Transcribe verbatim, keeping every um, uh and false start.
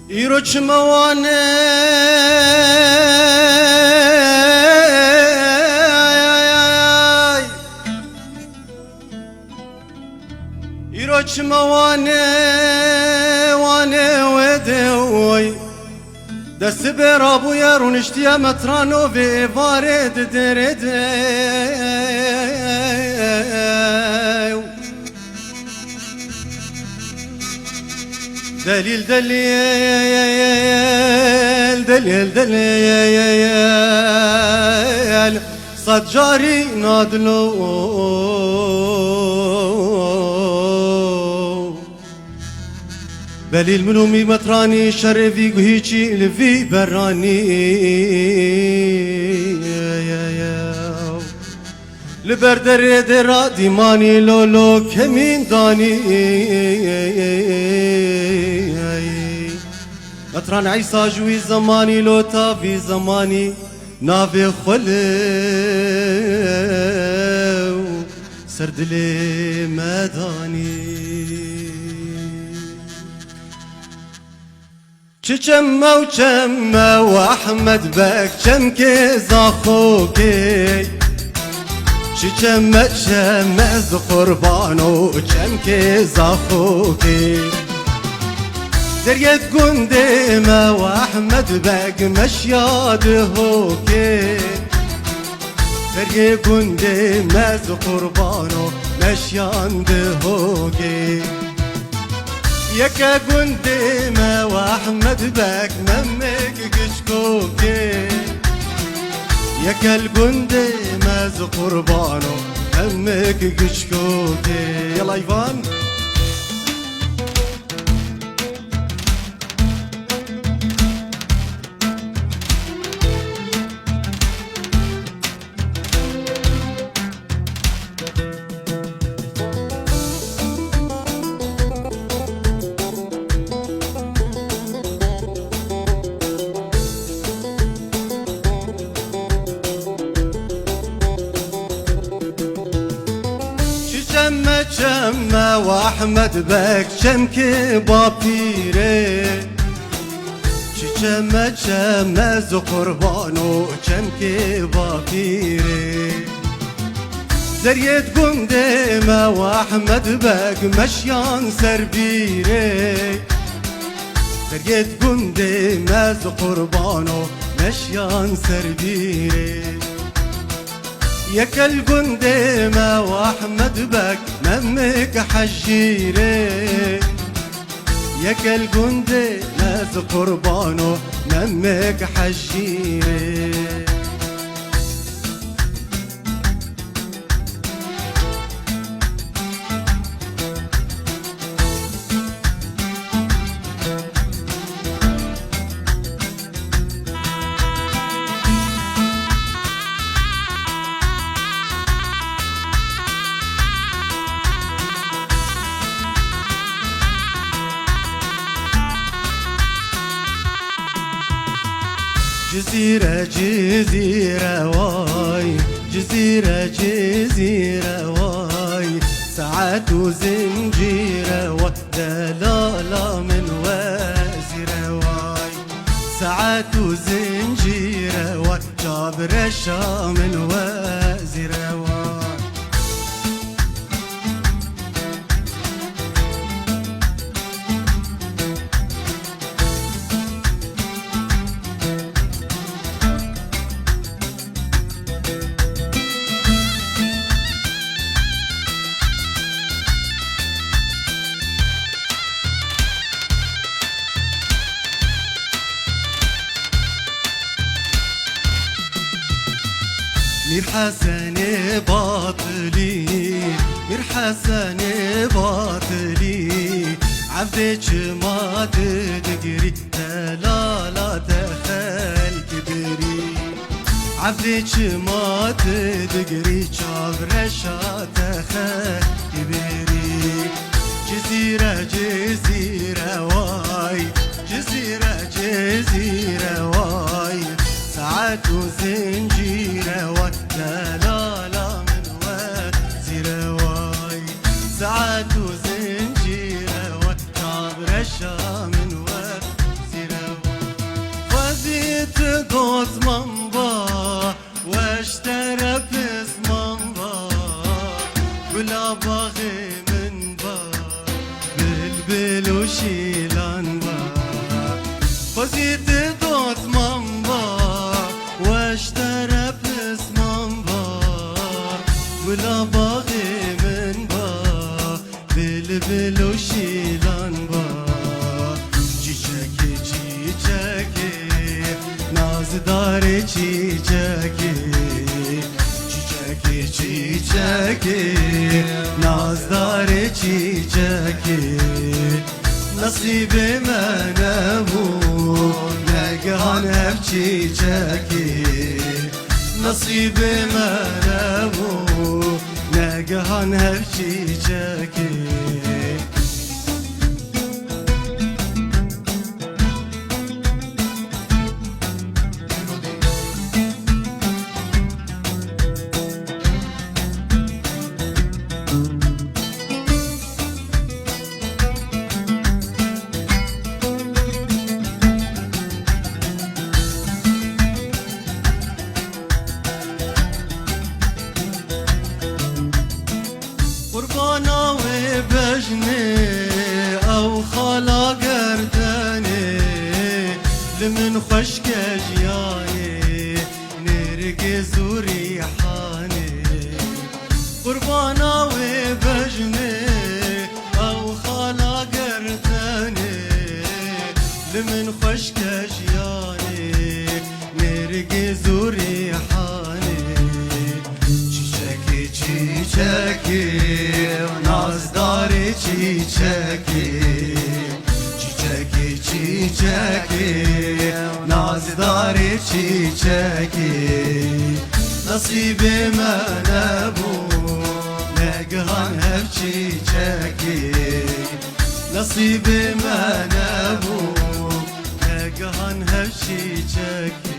Îro çima wan e? Îro çima wan e, wan e wê de oy? Destê bê rabûye rûniştiye metrano vê êvarê di derê de. Delîl, delîl, delîl, delîl, sed carî nadilo. Belîl min û mî metranî şerê vî guhî çî li vî beranî. Li ber derê dêra dîmanî lo lo kemîn danî. Metran Îsa ji wî zemanî lo ta vî zemanî navê xwe li ser dilê me danî. Çi çem me û çem me û Ehmed Beg çemkê Zaxokê. Çi çem me çem me ez qurban û çemkê Zaxokê. Deriyê gundê me û Ehmed Beg meşya Dihokê. Deriyê gundê me ez qurbano meşyan Dihokê. Yeke gundê me û Ehmed Beg Memik Giçkokê. Yeke li gundê me ez qurbano Memik Giçkokê. Yala Îvan. Çi çem me çem me û Ehmed Beg çemkê bapîrê. Çi çem me çem me ez qurbano çemkê bapîrê. Deriyê gundê me û Ehmed Beg meşyan ser bîrê. Deriyê gundê me ez qurbano meşyan ser bîrê. Yeke li gundê me û Ehmed Beg Memik Hejîrê. Yeke li gundê me ez qurbano Memik Hejîrê. Cizîre, Cizîre way, Cizîre, Cizîre way, saet û zincîre way, delala min wezîre way. Saet û zincîre way, çavreşa min wezîre way. Mîr Hesenê Batilî, Mîr Hesenê Batilî, evdê çima tu digirî, delala te xelk birî. Evdê çima tu digirî, çavreşa te xelk birî. Cizîre, Cizîre way, Cizîre, Cizîre way, saet û zincîre way, delala min wezîre way. Saet û zincîre way, çavreşa min wezîre Osman ba, weş terepis man ba, gula baxê min ba, bilbil û şîlan ba. Xwezî tu dotman ba, weş terepis man ba, gula baxê min ba, bilbil û şîlan ba. Çîçekê, çîçekê, nazdarê çîçekê. Çîçekê, çîçekê, nazdarê çîçekê. Nesîbê me nebû, negihan hev çîçekê. Nesîbê me nebû, negihan hev çîçekê. Qurbana wê bejnê, ew xala gerdenê, li min xweşke jiyanê, nêrgê zû rîhanê. Qurbana wê bejnê, ew xala gerdenê, li min xweşke jiyanê, nêrgê zû rîhanê. Çîçekê, çîçekê, nazdarê çîçekê. Çîçekê, çîçekê, nazdarê çîçekê. Nesîbê me nebû, negihan hev çîçekê. Nesîbê me nebû, negihan hev çîçekê.